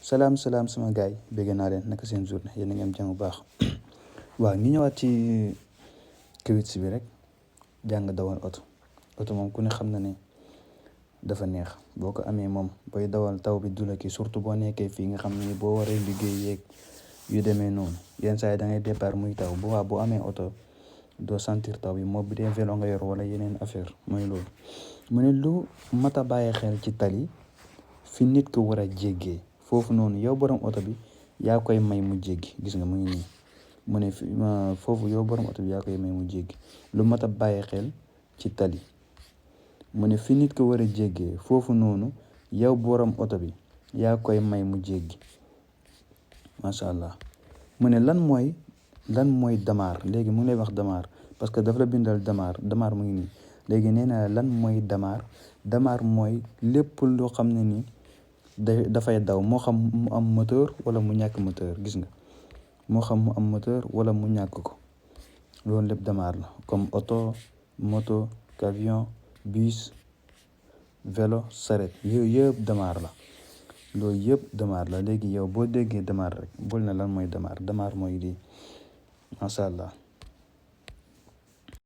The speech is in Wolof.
salaam sama gars yi bégg naa leen naka seen journée yéen a ngi am jàmm bu baax waaw ñu ñëwaat ci quiz bi rek jàng dawal oto moom ku ne xam na ne dafa neex boo ko amee moom booy dawal taw bi du la kii surtout boo nekkee fii nga xam ne boo waree liggéey yeeg yu demee noonu yenn saa yi da ngay départ muy taw bu boo amee oto doo sentir taw bi moom bi dee vélo nga yor wala yeneen affaire mooy loolu mu ne lu mat a bàyyi xel ci tali fi nit ko war a jéggee foofu noonu yow borom oto bi yaa koy may mu jéggi gis nga mu ngi nii mu ne foofu yow borom oto bi yaa koy may mu jéggi lu mat a bàyyi xel ci tali mu ne fi nit ko war a jéggee foofu noonu yow borom oto bi yaa koy may mu jéggi macha allah mu ne lan mooy damaar léegi mu ngi lay wax damaar parce que daf la bindal damaar mu ngi nii léegi nee na lan mooy damaar mooy lépp loo xam ne nii dafay daw moo xam mu am moteur wala mu ñàkk moteur gis nga moo xam mu am moteur wala mu ñàkk ko loolu lépp damaar la comme oto moto camion bus vélo saret yooyu yëpp damaar la loolu yëpp damaar la léegi yow boo déggee damaar rek bul na lan mooy damaar mooy lii macha allah.